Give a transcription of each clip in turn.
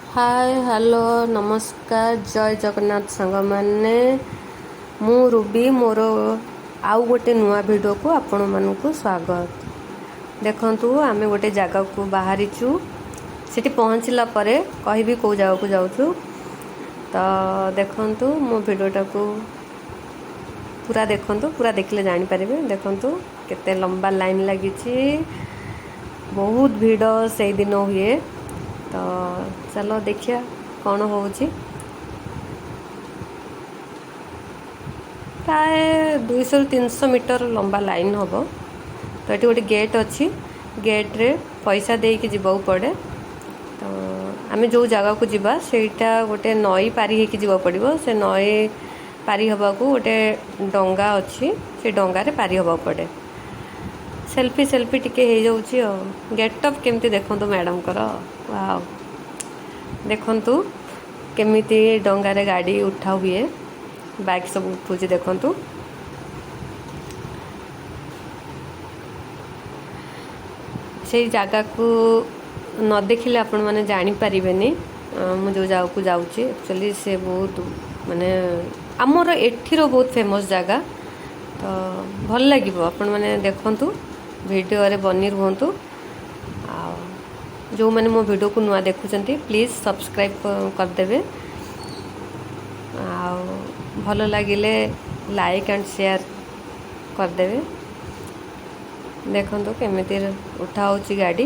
ହାଏ, hello, ନମସ୍କାର, ଜୟ ଜଗନ୍ନାଥ ସାଙ୍ଗମାନେ। ମୁଁ ରୁବି, ମୋର ଆଉ ଗୋଟେ ନୂଆ ଭିଡ଼ିଓକୁ ଆପଣମାନଙ୍କୁ ସ୍ୱାଗତ। ଦେଖନ୍ତୁ, ଆମେ ଗୋଟେ ଜାଗାକୁ ବାହାରିଛୁ। ସେଠି ପହଞ୍ଚିଲା ପରେ କହିବି କେଉଁ ଜାଗାକୁ ଯାଉଛୁ। ତ ଦେଖନ୍ତୁ, ମୋ ଭିଡ଼ିଓଟାକୁ ପୁରା ଦେଖନ୍ତୁ, ପୁରା ଦେଖିଲେ ଜାଣିପାରିବେ। ଦେଖନ୍ତୁ କେତେ ଲମ୍ବା ଲାଇନ୍ ଲାଗିଛି, ବହୁତ ଭିଡ଼ ସେଇଦିନ ହୁଏ। ତ ଚାଲ ଦେଖିବା କ'ଣ ହେଉଛି। ପ୍ରାୟ 200ରୁ 300 ମିଟର ଲମ୍ବା ଲାଇନ୍ ହେବ। ତ ଏଠି ଗୋଟେ ଗେଟ୍ ଅଛି, ଗେଟ୍ରେ ପଇସା ଦେଇକି ଯିବାକୁ ପଡ଼େ। ତ ଆମେ ଯେଉଁ ଜାଗାକୁ ଯିବା ସେଇଟା ଗୋଟେ ନଈ ପାରି ହେଇକି ଯିବାକୁ ପଡ଼ିବ। ସେ ନଈ ପାରି ହେବାକୁ ଗୋଟେ ଡଙ୍ଗା ଅଛି, ସେ ଡଙ୍ଗାରେ ପାରି ହେବାକୁ ପଡ଼େ। ସେଲ୍ଫି ସେଲ୍ଫି ଟିକେ ହେଇଯାଉଛି। ଆଉ ଗେଟଅପ୍ କେମିତି ଦେଖନ୍ତୁ ମ୍ୟାଡ଼ାମଙ୍କର, ୱାଓ। ଦେଖନ୍ତୁ କେମିତି ଡଙ୍ଗାରେ ଗାଡ଼ି ଉଠା ହୁଏ, ବାଇକ୍ ସବୁ ଉଠୁଛି ଦେଖନ୍ତୁ। ସେଇ ଜାଗାକୁ ନ ଦେଖିଲେ ଆପଣମାନେ ଜାଣିପାରିବେନି ମୁଁ ଯେଉଁ ଜାଗାକୁ ଯାଉଛି। ଆକ୍ଚୁଆଲି ସେ ବହୁତ ମାନେ ଆମର ଏଠିର ବହୁତ ଫେମସ୍ ଜାଗା, ତ ଭଲ ଲାଗିବ। ଆପଣମାନେ ଦେଖନ୍ତୁ, ଭିଡ଼ିଓରେ ବନି ରୁହନ୍ତୁ। ଆଉ ଯେଉଁମାନେ ମୋ ଭିଡ଼ିଓକୁ ନୂଆ ଦେଖୁଛନ୍ତି, ପ୍ଲିଜ୍ ସବସ୍କ୍ରାଇବ୍ କରିଦେବେ ଆଉ ଭଲ ଲାଗିଲେ ଲାଇକ୍ ଆଣ୍ଡ ସେୟାର କରିଦେବେ। ଦେଖନ୍ତୁ କେମିତି ଉଠା ହେଉଛି ଗାଡ଼ି।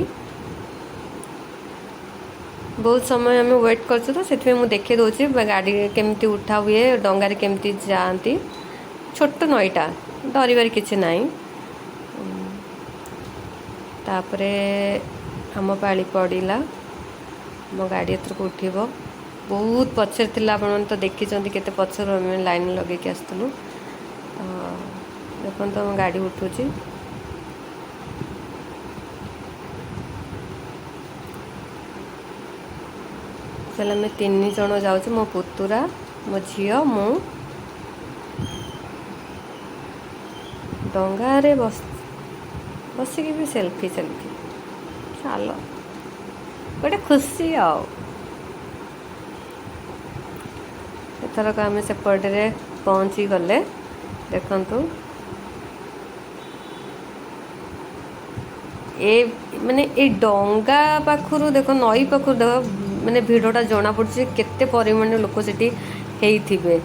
ବହୁତ ସମୟ ଆମେ ୱେଟ୍ କରିଛୁ, ତ ସେଥିପାଇଁ ମୁଁ ଦେଖେଇ ଦେଉଛି ଗାଡ଼ି କେମିତି ଉଠା ହୁଏ, ଡଙ୍ଗାରେ କେମିତି ଯାଆନ୍ତି। ଛୋଟ ନଈଟା, ଡରିବାର କିଛି ନାହିଁ। ତାପରେ ଆମ ପାଳି ପଡ଼ିଲା, ଆମ ଗାଡ଼ି ଏଥରକୁ ଉଠିବ। ବହୁତ ପଛରେ ଥିଲା, ଆପଣମାନେ ତ ଦେଖିଛନ୍ତି କେତେ ପଛରୁ ଆମେ ଲାଇନ୍ ଲଗେଇକି ଆସିଥିଲୁ। ତ ଦେଖନ୍ତୁ, ଆମ ଗାଡ଼ି ଉଠୁଛି। ତାହେଲେ ଆମେ ତିନି ଜଣ ଯାଉଛୁ, ମୋ ପୁତୁରା, ମୋ ଝିଅ, ମୁଁ। ଡଙ୍ଗାରେ ବସିକି ବି ସେଲ୍ଫି ସେଲ୍ଫି, ଚାଲ ଗୋଟେ ଖୁସି। ଆଉ ଏଥରକ ଆମେ ସେପଟରେ ପହଞ୍ଚିଗଲେ। ଦେଖନ୍ତୁ, ଏ ମାନେ ଏଇ ଡଙ୍ଗା ପାଖରୁ ଦେଖ, ନଈ ପାଖରୁ ଦେଖ, ମାନେ ଭିଡ଼ଟା ଜଣାପଡ଼ୁଛି କେତେ ପରିମାଣରେ ଲୋକ ସେଠି ହେଇଥିବେ।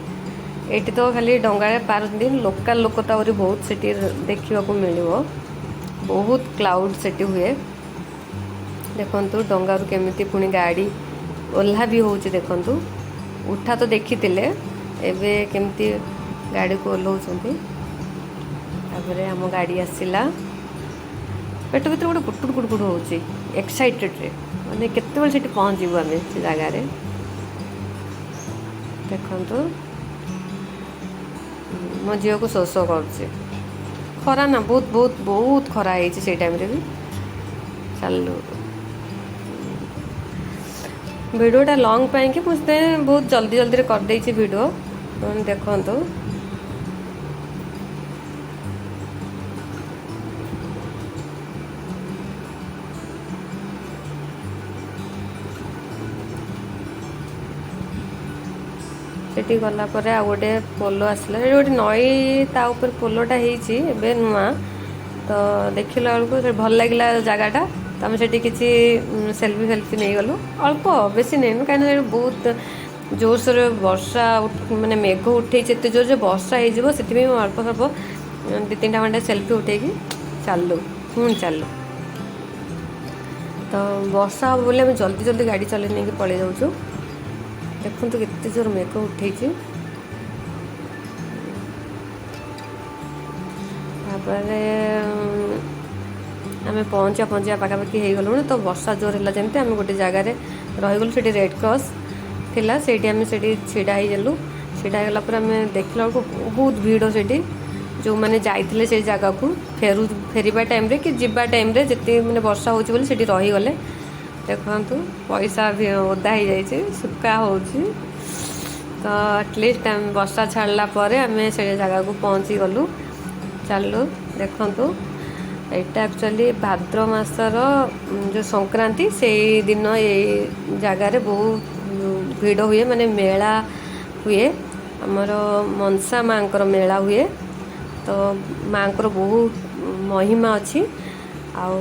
ଏଇଠି ତ ଖାଲି ଡଙ୍ଗାରେ ପାରନ୍ତି, ଲୋକାଲ ଲୋକ ତ ଆହୁରି ବହୁତ ସେଠି ଦେଖିବାକୁ ମିଳିବ। ବହୁତ କ୍ରାଉଡ଼ ସେଠି ହୁଏ। ଦେଖନ୍ତୁ ଡଙ୍ଗାରୁ କେମିତି ପୁଣି ଗାଡ଼ି ଓହ୍ଲା ବି ହେଉଛି। ଦେଖନ୍ତୁ, ଉଠା ତ ଦେଖିଥିଲେ, ଏବେ କେମିତି ଗାଡ଼ିକୁ ଓହ୍ଲାଉଛନ୍ତି। ତାପରେ ଆମ ଗାଡ଼ି ଆସିଲା। ପେଟ ଭିତରେ ଗୋଟେ ଗୁଟୁଡ ଗୁଡ଼ୁଗୁଡ଼ ହେଉଛି ଏକ୍ସାଇଟେଡ଼ରେ, ମାନେ କେତେବେଳେ ସେଠି ପହଞ୍ଚିବୁ ଆମେ ସେ ଜାଗାରେ। ଦେଖନ୍ତୁ, ମୋ ଝିଅକୁ ଶୋଷ କରୁଛି। ଖରା ନା, ବହୁତ ବହୁତ ବହୁତ ଖରା ହେଇଛି ସେଇ ଟାଇମ୍ରେ ବି। ଚାଲୁ, ଭିଡ଼ିଓଟା ଲଙ୍ଗ୍ ପାଇଁକି ମୁଁ ସେଥିପାଇଁ ବହୁତ ଜଲ୍ଦି ଜଲ୍ଦିରେ କରିଦେଇଛି ଭିଡ଼ିଓ। ଦେଖନ୍ତୁ, ସେଠି ଗଲା ପରେ ଆଉ ଗୋଟେ ପୋଲ ଆସିଲା। ସେଠି ଗୋଟେ ନଈ, ତା ଉପରେ ପୋଲଟା ହେଇଛି ଏବେ ନୂଆ। ତ ଦେଖିଲା ବେଳକୁ ସେ ଭଲ ଲାଗିଲା ଜାଗାଟା। ତ ଆମେ ସେଠି କିଛି ସେଲ୍ଫି ଫେଲଫି ନେଇଗଲୁ, ଅଳ୍ପ, ବେଶୀ ନେଇନୁ, କାହିଁକିନା ସେଠି ବହୁତ ଜୋରସୋରରେ ବର୍ଷା, ମାନେ ମେଘ ଉଠେଇଛି ଏତେ ଜୋର ଯେ ବର୍ଷା ହେଇଯିବ। ସେଥିପାଇଁ ମୁଁ ଅଳ୍ପ ସ୍ୱଳ୍ପ ଦୁଇ ତିନିଟା ଖଣ୍ଡେ ସେଲ୍ଫି ଉଠେଇକି ଚାଲିଲୁ, ପୁଣି ଚାଲିଲୁ। ତ ବର୍ଷା ହେବ ବୋଲି ଆମେ ଜଲ୍ଦି ଜଲ୍ଦି ଗାଡ଼ି ଚଲେଇ ନେଇକି ପଳେଇ ଯାଉଛୁ। ଦେଖନ୍ତୁ କେତେ ଜୋର ମେଘ ଉଠେଇଛି। ତାପରେ ଆମେ ପହଞ୍ଚିବା ପହଞ୍ଚିବା ପାଖାପାଖି ହେଇଗଲୁଣି। ତ ବର୍ଷା ଜୋର ହେଲା ଯେମିତି ଆମେ ଗୋଟେ ଜାଗାରେ ରହିଗଲୁ। ସେଠି ରେଡ଼୍ କ୍ରସ୍ ଥିଲା, ସେଇଠି ଆମେ ସେଠି ଛିଡ଼ା ହେଇଗଲୁ। ଛିଡ଼ା ହେଇଗଲା ପରେ ଆମେ ଦେଖିଲା ବେଳକୁ ବହୁତ ଭିଡ଼ ସେଠି। ଯେଉଁମାନେ ଯାଇଥିଲେ ସେଇ ଜାଗାକୁ ଫେରିବା ଟାଇମ୍ରେ କି ଯିବା ଟାଇମ୍ରେ, ଯେତିକି ମାନେ ବର୍ଷା ହେଉଛି ବୋଲି ସେଠି ରହିଗଲେ। ଦେଖନ୍ତୁ, ପଇସା ଓଦା ହେଇଯାଇଛି, ଶୁଖା ହେଉଛି। ତ ଆଟଲିଷ୍ଟ ଆମେ ବର୍ଷା ଛାଡ଼ିଲା ପରେ ଆମେ ସେ ଜାଗାକୁ ପହଞ୍ଚିଗଲୁ। ଚାଲୁ, ଦେଖନ୍ତୁ। ଏଇଟା ଆକ୍ଚୁଆଲି ଭାଦ୍ର ମାସର ଯେଉଁ ସଂକ୍ରାନ୍ତି, ସେଇ ଦିନ ଏଇ ଜାଗାରେ ବହୁତ ଭିଡ଼ ହୁଏ, ମାନେ ମେଳା ହୁଏ। ଆମର ମନସା ମାଙ୍କର ମେଳା ହୁଏ। ତ ମାଙ୍କର ବହୁତ ମହିମା ଅଛି ଆଉ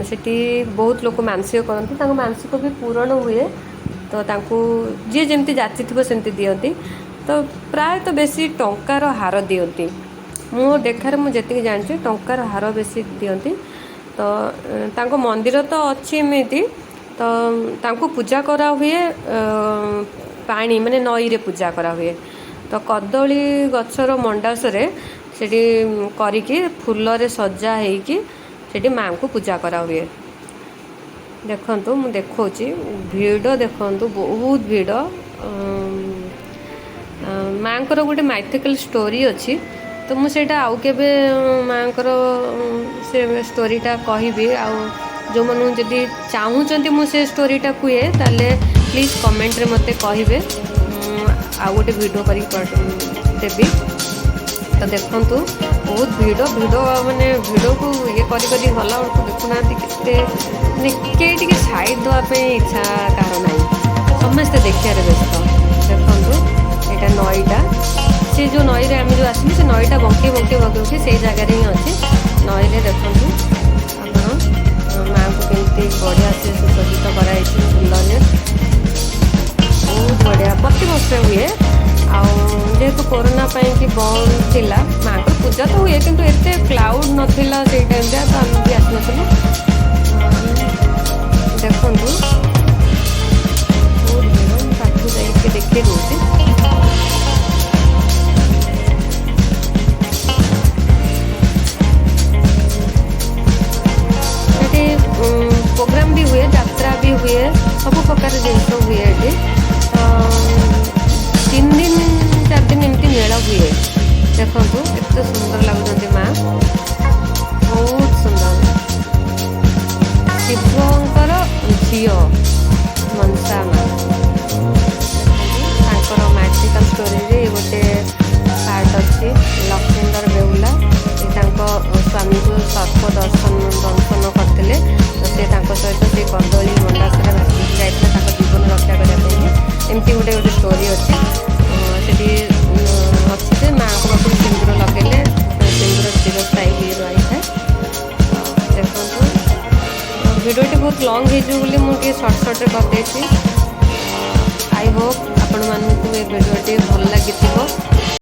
ସେଠି ବହୁତ ଲୋକ ମାନସିକ କରନ୍ତି, ତାଙ୍କ ମାନସିକ ବି ପୂରଣ ହୁଏ। ତ ତାଙ୍କୁ ଯିଏ ଯେମିତି ଯାଚିଥିବ ସେମିତି ଦିଅନ୍ତି। ତ ପ୍ରାୟତଃ ବେଶୀ ଟଙ୍କାର ହାର ଦିଅନ୍ତି। ମୋ ଦେଖାରେ ମୁଁ ଯେତିକି ଜାଣିଛି, ଟଙ୍କାର ହାର ବେଶୀ ଦିଅନ୍ତି। ତ ତାଙ୍କ ମନ୍ଦିର ତ ଅଛି ଏମିତି। ତ ତାଙ୍କୁ ପୂଜା କରାହୁଏ ପାଣି, ମାନେ ନଈରେ ପୂଜା କରାହୁଏ। ତ କଦଳୀ ଗଛର ମଣ୍ଡାସରେ ସେଠି କରିକି ଫୁଲରେ ସଜା ହେଇକି ସେଠି ମାଆଙ୍କୁ ପୂଜା କରାହୁଏ। ଦେଖନ୍ତୁ, ମୁଁ ଦେଖାଉଛି, ଭିଡ଼ ଦେଖନ୍ତୁ, ବହୁତ ଭିଡ଼। ମାଆଙ୍କର ଗୋଟେ ମାଇଥିକାଲ ଷ୍ଟୋରି ଅଛି। ତ ମୁଁ ସେଇଟା ଆଉ କେବେ ମାଆଙ୍କର ସେ ଷ୍ଟୋରିଟା କହିବି। ଆଉ ଯେଉଁମାନଙ୍କୁ ଯଦି ଚାହୁଁଛନ୍ତି ମୁଁ ସେ ଷ୍ଟୋରିଟା କୁହେ, ତାହେଲେ ପ୍ଲିଜ୍ କମେଣ୍ଟରେ ମୋତେ କହିବେ, ମୁଁ ଆଉ ଗୋଟେ ଭିଡ଼ିଓ କରିକି ଦେବି। ତ ଦେଖନ୍ତୁ, ବହୁତ ଭିଡ଼। ଭିଡ଼ ମାନେ ଭିଡ଼କୁ ଇଏ କରି କରି ଗଲା ବେଳକୁ ଦେଖୁନାହାନ୍ତି କେତେ, ମାନେ କେହି ଟିକେ ସାଇଡ଼୍ ଦେବା ପାଇଁ ଇଚ୍ଛା କାହାର ନାହିଁ, ସମସ୍ତେ ଦେଖିବାରେ ବ୍ୟସ୍ତ। ଦେଖନ୍ତୁ, ଏଇଟା ନଈଟା। ସେ ଯେଉଁ ନଈରେ ଆମେ ଯେଉଁ ଆସିଲୁ, ସେ ନଈଟା ବଙ୍କେଇ ବଙ୍କେଇ ବଙ୍କେଇ ବଙ୍କେଇ ସେଇ ଜାଗାରେ ହିଁ ଅଛି। ନଈରେ ଦେଖନ୍ତୁ ଆପଣ ମାଆଙ୍କୁ କେମିତି ବଢ଼ିଆ ସେ ସୁସଜ୍ଜିତ କରାଯାଇଛି ଫୁଲରେ, ବହୁତ ବଢ଼ିଆ। ପ୍ରତିବର୍ଷ ହୁଏ। ଆଉ ଯେହେତୁ କରୋନା ପାଇଁକି ବନ୍ଦ ଥିଲା, ମାଆଙ୍କର ପୂଜା ତ ହୁଏ କିନ୍ତୁ ଏତେ କ୍ରାଉଡ଼ ନଥିଲା ସେଇ ଟାଇମ୍ରେ, ତ ଆମେ ବି ଆସିନଥିଲୁ। ଦେଖନ୍ତୁ, ବହୁତ ଭିଡ଼। ମୁଁ ପାଖକୁ ଯାଇକି ଟିକେ ଦେଖେଇ ଦେଉଛି। ସେଠି ପ୍ରୋଗ୍ରାମ ବି ହୁଏ, ଯାତ୍ରା ବି ହୁଏ, ସବୁ ପ୍ରକାର ଜିନିଷ ହୁଏ ଏଠି। ତ 3 ଦିନ 4 ଦିନ ଏମିତି ମେଳା ହୁଏ। ଦେଖନ୍ତୁ କେତେ ସୁନ୍ଦର ଲାଗୁଛନ୍ତି ମା, ବହୁତ ସୁନ୍ଦର। ଶିବଙ୍କର ଝିଅ ମନସା ମା। ତାଙ୍କର ମାଇଥିକାଲ ଷ୍ଟୋରିରେ ଗୋଟେ ପାର୍ଟ ଅଛି। ଲକ୍ଷ୍ମୀନ୍ଦର ବେହୁଲା, ସେ ତାଙ୍କ ସ୍ୱାମୀକୁ ସର୍ପ ଦର୍ଶନ କରିଥିଲେ। ତ ସେ ତାଙ୍କ ସହିତ ସେ କଦଳୀ ମଣ୍ଡାସରେ ଭାସିକି ଯାଇଥିଲେ ତାଙ୍କ ଜୀବନ ରକ୍ଷା କରିବା ପାଇଁ। ଏମିତି ଗୋଟେ ଗୋଟେ ଷ୍ଟୋରି ଅଛି ସେଠି ଅଛି ଯେ ମାଆଙ୍କ ପାଖରୁ ସିନ୍ଦୁର ଲଗେଇଲେ ସିନ୍ଦୁର ଚିରସ୍ଥାୟୀ ହେଇ ରହିଥାଏ। ଦେଖନ୍ତୁ, ଭିଡ଼ିଓଟି ବହୁତ ଲଙ୍ଗ୍ ହେଇଯିବ ବୋଲି ମୁଁ ଟିକେ ସର୍ଟ ସର୍ଟରେ କରିଦେଇଛି। I Hope ଆପଣମାନଙ୍କୁ ଏ ଭିଡ଼ିଓଟି ଭଲ ଲାଗିଥିବ।